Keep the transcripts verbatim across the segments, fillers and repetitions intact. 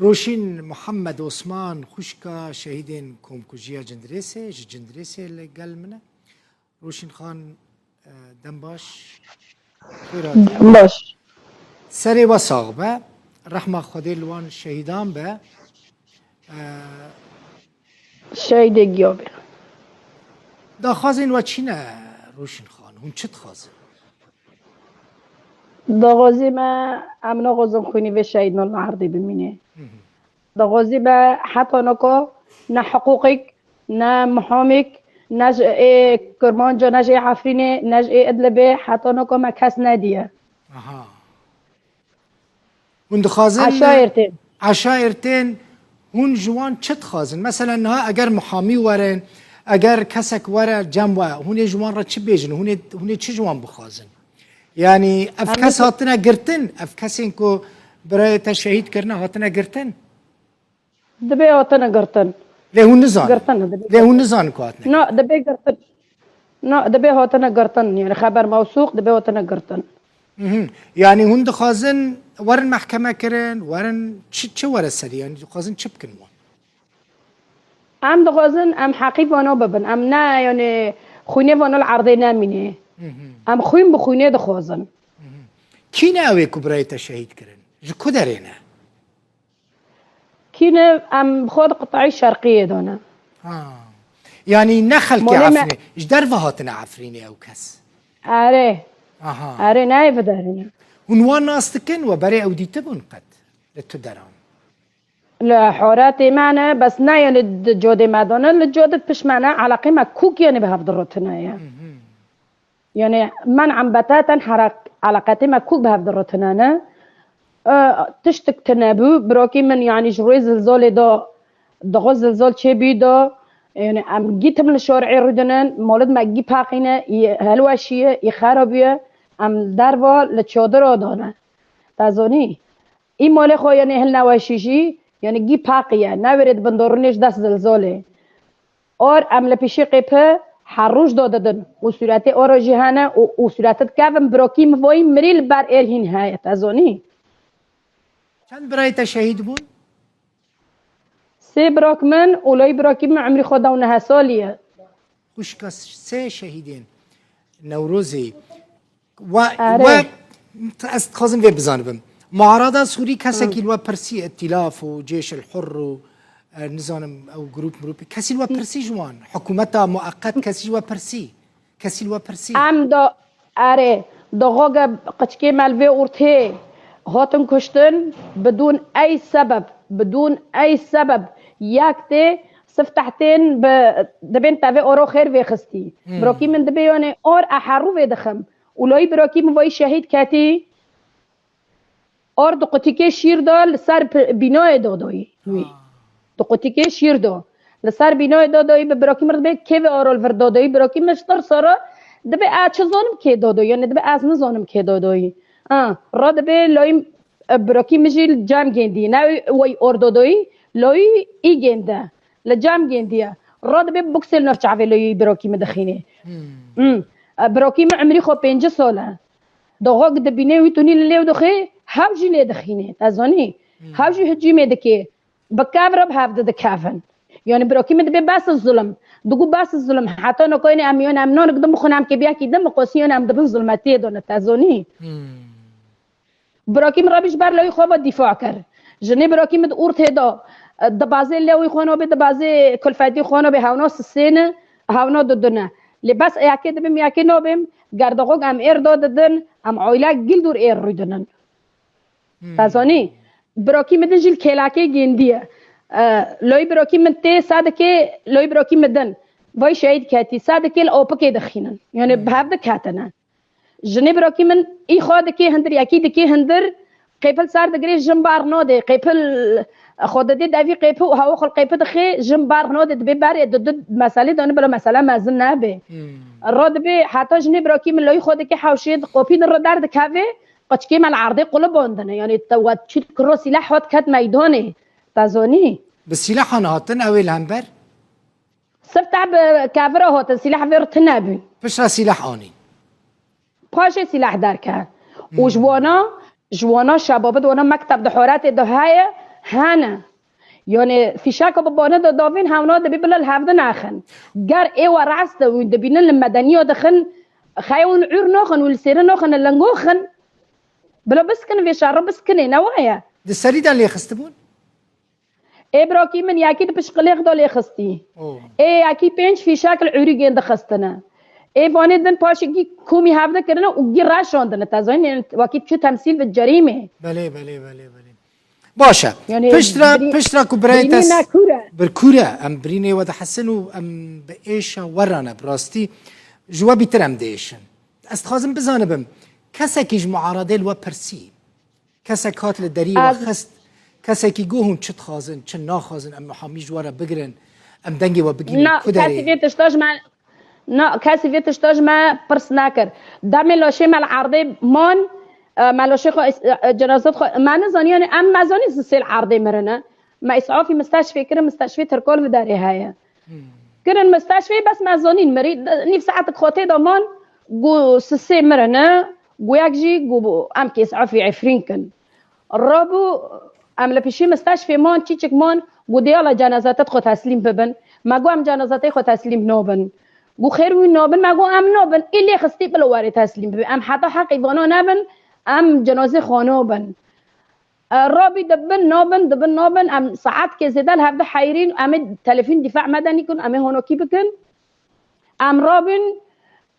Roşîn Muhammed Osman, xwişka şehîdên komkujiya Cindirêsê, ji Cindirêsê li gel min e. Roşîn Xan, e, dem baş. Xêr hatî. Dem baş. Serê we sax be. Rehma Xwedê li wan şehîdan be. E, Şehîdê giya be. Daxwazên we çi ne Roşîn Xan? Hûn çi dixwazin? Daxwazê me, em naxwazin xwînê vê şehîdnan li erdê bimîne. Daxwazê me heta naka ne hiqûqek, ne mihamêk, ne ji ê Kirmanca, ne ji ê Efrînê, ne ji ê Idlibê, heta naka me kes nediye. Aha. Hûn dixwazin Eşair tên. Eşair tên, hûn ji wan çi dixwazin? Mesela niha eger mihamî werin, eger kesek were cem we, hûn ê ji wan re çi bêjin? Hûn ê, hûn ê çi ji wan bixwazin? Yanî ev Em kes ê hatine girtin? Ev kesên ku birayê te şehîd kirine hatine girtin? Dibê hatine girtin. Lê hûn nizanin. Girtin, dibê Lê hûn nizanin ku hatine No, girtin. Dibê girtin. No, dibê hatine girtin. Yani xeber mewsûq, dibê hatine girtin. Mhm. Yani hûn dixwazin werin mehkeme kirin, werin çi, çi were serî? Yani dixwazin çi bikin wan? Em dixwazin em heqî vano bibin. Em ne, yani xwînê vano li erdê nemîne. Mhm. Em xwîn bi xwînê dixwazin. Mhm. Kî ne ew ê ku birayê te şehîd kirin? Ji ku derê ne? Kî ne, em bi xwe di qitayî şerqiyê de ne. Ha. Yanî ne xelkê Molê me Efrînê, ji derve hatine Efrînê ew kes? Erê. Aha. Erê, nayê viderîne. Hûn wan nas dikin we berê ew dîtibûn qet li tu deran? Li horatê me ne, bes ne, yani di codê me de ne, li codê pişt me ne, eleqê me kûk yani bi hev dirotine ye. Mhm. Yani, men'an betatan hera-, eleqetê me kûk bi hev dirotine ne. E, tiştik tune bû, birokî min, yani, ji rûyê zilzolê de, digo zilzol çêbî de, yani, em gî tim li şorê rûdinin, molid me gî paqîne, î helweşiye, î xera bûye, em derva li çodira de ne. Te zanî? Î molê xwe, yani, hilneweşî jî, yani, gî paqiye, newêrê di bin dorûnê ji dest zilzolê. Or em li pişî qêpi her roj do didin û sûretê oro jî hene û, û sûreti dikevin birokî min voyî mirî li ber êr hîn heye, te zonî? Çend birayê te şehîd bûn? Sê birok min û loyî birokî min emrî xwe da û neh salî ye. Xwişka sê şehîdên Newrozê. We, Erê. We, ez dixwazim vê bizanibim. Muarada Sûrî kesekî li we pirsî, Îtîlaf û Cêş el Hur û, e, nizanim ew grûp mirûpî, kesî li we pirsî ji wan? Hikûmeta mueqet kesî ji we pirsî? Kesî li we pirsî? Em da, erê, da xwe ge qiçkê me li vê ortê hatin kuştin, bidûn ey sebeb, bidûn ey sebeb, yek tê, sifteh tên bi, dibên tevê oro xêr vêxistî. Hmm. Birokî min dibê yonê or e herû vê dixim. Û loyî birokî min voyî şehîd ketî. Or di qutîkê şîr de li ser pi-, bînoyê dodoyî wî. Ah. Di qutîkê şîr de. Li ser bînoyê dodoyî bi birokî min re dibê kê vê oro li vir dodoyî. Birokî min ji tirsa re dibê ez çi zonim kê dodoyî. Yani dibê ez nizonim kê dodoyî. Ah, re dibê loyî, e, birokî min jî li cem gêndî. Ne wey or dodoyî, loyî î gênde. Li cem gêndiye. Re dibê buksê li nav çavê loyî birokî min dixînê. Hmm. Hmm. E, birokî min emrî xwe pêncî sal e. Doxok dibîne wî tunî li lêw dixê, hew jî lê dixîne. Te zanî? Hmm. Hew jî hicîmê dike. Bi kev re bi hev de dikevin. Yani birokî min dibê bes zulm. Digu bes zulm. Heta noko yani em, yani em nanik din bixwin, em kêbiyekî din biqosî, yani em dibin zulmetiyê de ne, te zanî? Hmm. Birokî min re bî ji ber lewî xwe ve dîfa kir. Jinê birokî min di ortê de, e, dibazê lewî xwe nabê, dibazê kulfetî xwe nabê, hewna sisêne, hewna didine. Lê bes yekê dibim, yekê nabêm, ger dixwek em êr da didin, em oylek gil dûr êr rûdinin. Hmm. Te zanî? Birokî min din jî li kêlakê gêndiye. E, loyî birokî min tê sedikê, loyî birokî min din. Vay şehîd ketî, sedikê li opikê dixînin. Yani Hmm. bi hev diketine. Jinê birokî min î xwe dikê hindir, yekî dikê hindir, qêpil ser digirê, jin bar nadê, qêpil xwe didê devî qêpi û hewa xwe li qêpi dixê, jin bar nadê, dibê berê, di du meselê de ne, bila mesele mezin nebe. Hmm. Re dibê heta jinê birokî min loyî xwe dikê hewşê, di qopî din re derdikeve, qiçkê me li erdê qulibandine. Yani te we çi kiro sîleh hat ket meydanê, te zanî? Bi sîlehan hatin ew ê li hember? Sifte bi kevira hatin, sîleh vê re tune bûn. Piştre sîleh anîn. Paşê sîleh derket. Û ji Hmm. wana, ji wana şebabit wana mekteb di horetê de heye, Hene. Yani fîşeka bi bane de davên hewna dibî bila li hevdin axin. Ger ê we rast e û dibînin li medeniya dixin, xey hûn ûr naxin û li sêrin naxin, li lingo xin. Bila biskin vê şerre biskinê, ne waye? Di serî de lê xistibûn? Ê birakî min yekî di pişt qilêx de lê xistî. Oh. Ê yekî pênc fîşek li ûrîgên dixistine. Ê vanê din paşê gî komî hevde kirine û gî reşandine. Te zanî, wekî çi temsîl bi cerîmê. Belê, belê, belê, belê. Baş e. Yani Pişt re, birî-, pişt re ku birayê te birînê s-, me kûr e. Bir kûr e. Em birînê we dihesin û em bi êşa we re ne, bi rastî. Ji we bîtir em diêşin. Ez dixwazim bizanibim, kesekî ji muaradê li we pirsî? Kesek hat li derî we Ez xist? Kesekî got hûn çi dixwazin, çi naxwazin, em hamî ji we re bigirin, em dengê we bigihînin Na, ku derê? Kesî vê tişta ji me, na, kesî vê tişta ji me pirs nekir. Demê laşê me li erdê man, e, me laşê xwe, e, cenazet xwe, me nizanî, yani em me zanî sisê li erdê mirine. Me îsafî misteşfê kirin, misteşfê Tirkol bi derê heye. Hmm. Kirin misteşfê, bes me zanîn mirî, nîv saetik xwe tê de man, gu sisê mirine, gu yek jî gu em kê îsafî Efrîn kin. Rabû, em li pişî misteşfê man, çîçik man, gu diyala cenazete xwe teslîm bibin. Me gu em cenazete xwe teslîm nabin. Gu xêr wî nabin, me gu em nabin. Î lê xistî bila werê teslîm bibe. Em heta heqî vana nebin, em cenazê xwe nabin. E, rabî dibin, nabin, dibin, nabin. Em saetkê zêde li hevde heyrîn, em ê telefîn dîfa medenî kin, em ê honokî bikin. Em rabin,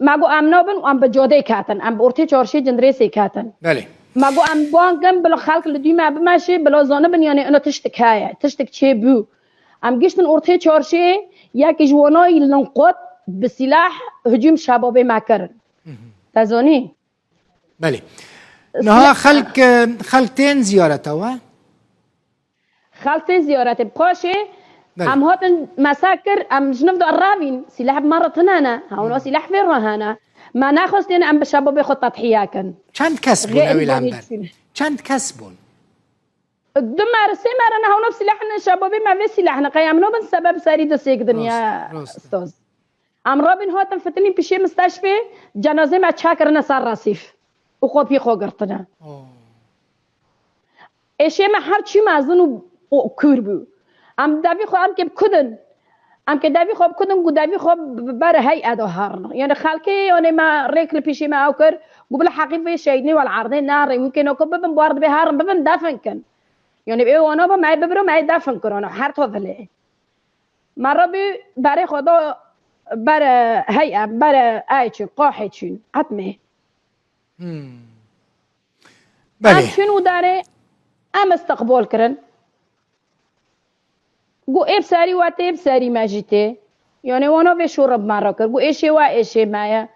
me got em nabin û em bi cadê ketin. Em bi ortê çarşê Cindirêsê ketin. Belê. Me got em bang kin, bila xelk li dû me bimeşê, bila zanibin, yani ina tiştik heye, tiştik çê bû. Em giştin ortê çarşê, yekî ji wanayî linqot bi sîlah hicûm şebabê me kirin. Hı hı. Te zanî? Belê. Niha xelk, e, xelk tên ziyareta we? Xelk tên ziyaretê. Paşê Belê. Em hatin mesa kir, em ji niv de revîn, sîleh bi me re tune ne. Hewna Hmm. sîleh vê re hene. Me nexwestên em bi şebabê xwe tedhiye kin. Çend kes bûn Xêr ew ê li hember? Çend kes bûn? Du mere, sê mere ne hewna bi sîleh ne, şebabê me vê sîleh ne. Qey em nabin sebeb serî di sêk dinya, Rast, rast e. Ustaz. Em rabin hatin fitinî pişê misteşfê, cenazê me çekirine ser resîf û kopî xwe girtine. Oh. Êşê me her çî mezin û, û kûr bû. Em devî xwe em kê bi kudin. Em kê devî xwe bi kudin, gu devî xwe bi, bi ber hey edo herin. Yani xelkê, yani me rêk li pişê me ew kir, gu bila heqî vê şehîdinê wel erdê ne rê, wî kê noko bibin, bar dibê herin, bibin defin kin. Yani ê wana ba me bibiro, me defin kir, ona her to vilê. Me rabî berê xwe da ber, e, heye, ber, e, ay çûn, qahê çûn, etmê. Hmm. Em Belê. çûn û derê em istiqbol kirin. Gu ê bi serî we tê, bi serî me jî tê. Yani wana vê şûr bi me re kir. Gu êşê we êşê me ye.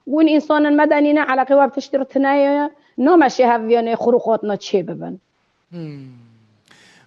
Gu hûn însanên medenî ne, eleqê we bi tiştî re tune ye. Nameşê hev yani xurûqatina çê bibin. Hmm.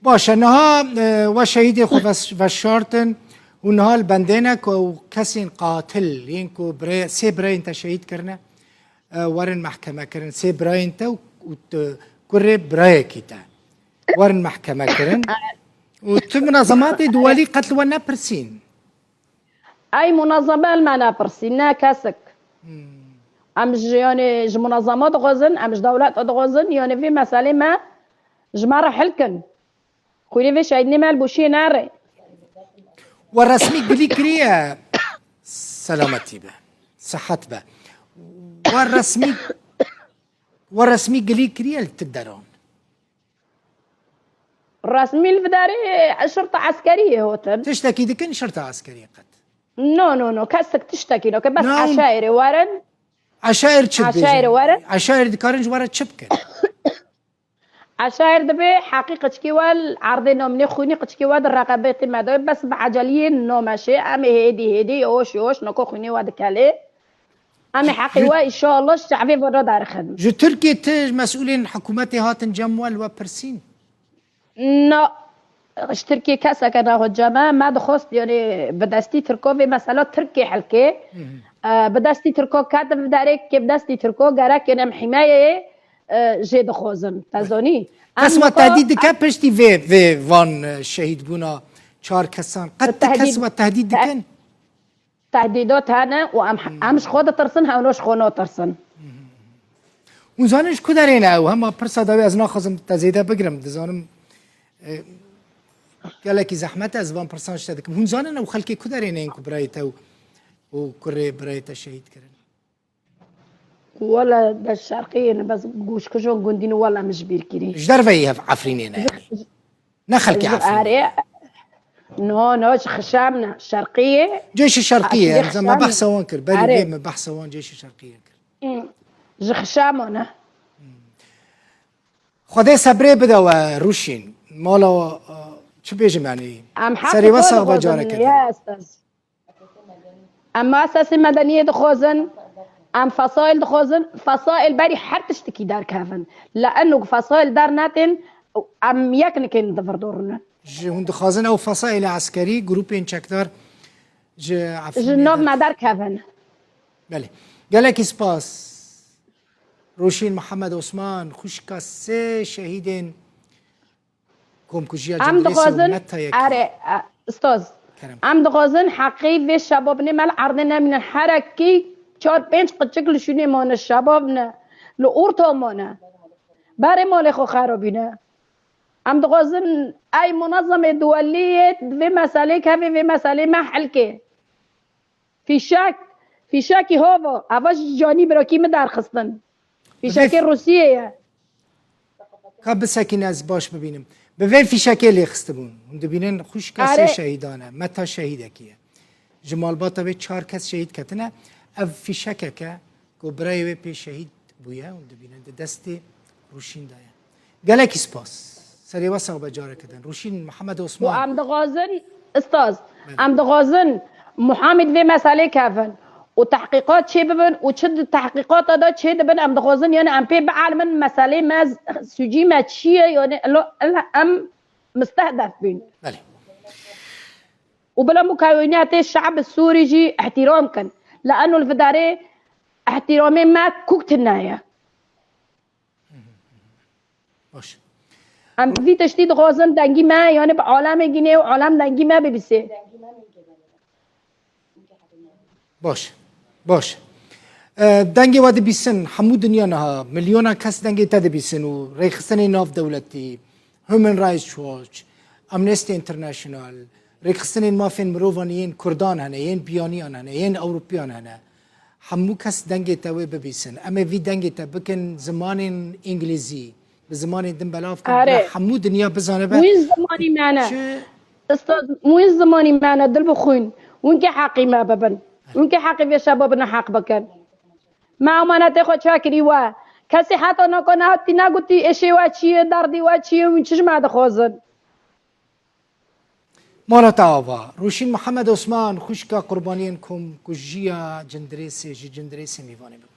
Baş e, niha, e, we şehîdê xwe ves-, veşartin û niha li bendê ne ku ew kesên qatil, yên ku birê-, sê birayên te şehîd kirine, e, werin mehkeme kirin. Sê birayên te û, û tu kurê birayekî te werin mehkeme kirin. Û tu munazematê duwelî qet li we nepirsîn? Ey munezeme li me nepirsî, ne kesik. Hmm. Em ji, yani, ji munezema dixwazin, em ji dewleta dixwazin, yani, vê meselê me ji me re hil kin. Xwînê vê şehîdinê me li boşiyê nere. We resmî gilî kiriye, selametî be, sihet be. We resmî, we resmî gilî kiriye li ti deran? Resmî li vidarê şirta eskerî yê hotin. Tiştekî dikin şirta eskerî qet? No, no, no. Kesik tiştekî no. Ke bes Na, hûn eşairê werin. Eşair çi dibêjin? Eşairê werin. Eşair dikarin ji we re çi bikin? Eşair dibê heqî qiçkî we li erdê namînê xwînî qiçkî we di reqebetê me de. Bes bi eceliyê nameşê. Em ê hêdî hêdî, yavaş yavaş noko xwînê we dikelê. Em ê Ji, heqê ji, we, înşallah, ji çavê we re derxin. Ji Tirkiyê ti mesûlên hikûmetê hatin cem we li we pirsîn? Na, ji Tirkiyê keseke nehot cem me. Me dixwest, yani, bi destî Tirko vê mesela Tirkê helkê. Hı hı. E, bi destî Tirko ket bi derê, kê bi destî Tirko gerek, yani, em hîmayeyê, e, jê dixwazin. Te zanî? Em Kes we niko tehdîd dike em piştî vê, vê van, e, şehîdbûna çar kesan? Qet ti kes Tehdîd, we tehdîd te-, dikin? Tehdîdat hene û em, Hmm. em ji xwe ditirsin, hewno ji xwe natirsin. Hûn zanin ji ku derê ne ew? Hema pirsa dawî ez naxwazim te zêde bigirim. Dizanim, e, Gelekî zehmet e, ez van pirsan ji te dikim. Hûn zanin ew xelkê ku derê ne yên ku birayê te û, û kurê birayê te şehîd kirin? Wele de şerqiyê ne, bes goşkijon gundî ne, wele min ji bîr kirî. Ji derveyî hev Efrînê ne yanî? Ne xelkê Ji Efrînê. Erê, no, no, ji Xişam ne, şerqiyê. Cêşî şerqiyê, Efrînê em zema Xişam. Behsa wan kir. Berî Erê. vê me behsa wan cêşî şerqiyê kir. Ji Xişam ne. Xwedê sebrê bide we Rûşîn. Mala, e, çi bêjim yanî? Em Serê we heqê sax be dixwazin, careke din. Ya, estaz. Em muessesê medeniyê dixwazin, em fesail dixwazin, fesail berî her tiştekî derkevin. Li eno ku fesail dernetên, em yek nikên di vir dorûnin. Ji hûn dixwazin ew fesailê eskerî, grûpên çekdar ji Ji Efrînê nav der- me derkevin. Belê. Gelekî spas. Rûşîn Mihemed Osman, xwişka sê şehîdên komkujiya Em Cindirêsê û dixwazin, Metayekî. Erê, e, Ustaz, Kerem. Em dixwazin heqî vê şebabinê me li erdê nemînin. Herekî çar pênc qiçik li şûnê mane, şebab ne. Li orta mane. Berê malê xwe xerabîne. Em dixwazin ey munezemê duweliyê di vê meselê kevê vê meselê me helkê. Fîşek, fîşekî hova, eva ji canî birakî min derxistin. Fîşekê Rûsiyê ye. Ka bisekîne ez baş bibînim. Bi vê fîşekê lê xistibûn. Hûn dibînin xwişka sê Erê. Şehîdan e. Meta şehîdekî ye. Ji malbata wê çar kes şehîd ketine. Ev fîşekek e ku birayê wê pê şehîd bûye. Hûn dibînin di destê Rûşîn de ye. Gelekî spas. Serê we sax be careke din. Rûşîn Mihemed û Osman. Em dixwazin, Ustaz, em dixwazin muhamî di vê meselê kevin û tehqîqat çê bibin û çi di tehqîqata de çê dibin, em dixwazin, yani em pê bielimin meselê me, sucî me çi ye, yani elo, ela em mistehdef bîn. Belê. Û bila mukewîniyetê şe'b Sûrî jî ihtiram kin. Li eno li vidarê ihtiramê me kuk tune ye. Baş. Em vî tiştî dixwazin dengî me, yani bi alemê gînê û alem dengî me bibîsê. Baş. Baş. E, dengê we dibîsin, hemû dinya niha, milyona kes dengê te dibîsin û rêxistinê navdewletî, Human Rights Watch, Amnesty International, rêxistinên mafên mirovan yên Kurdan hene, yên Biyaniyan hene, yên Ewropiyan hene. Hemû kes dengê te wê bibîsin. Em ê vî dengê te bikin zimanên îngilîzî, bi zimanên din belav bikin. Erê. Bila hemû dinya bizanibe. Wî zimanî me ne. Çi Ustaz, wî zimanî me ne, dil bixwîn. Wînkê heqî me bibin. Wînkê heqî vê şebabine heq bikin. Me emanetê xwe çakirî we. Kesî heta naka nehatî negotî êşê we çi ye, derdî we çi ye, wîn çi ji me dixwazin. Mala te ava. Rûşîn Mihemed Osman, xwişka qurbaniyên komkujiya Cindirêsê, ji Cindirêsê mêvanê bû.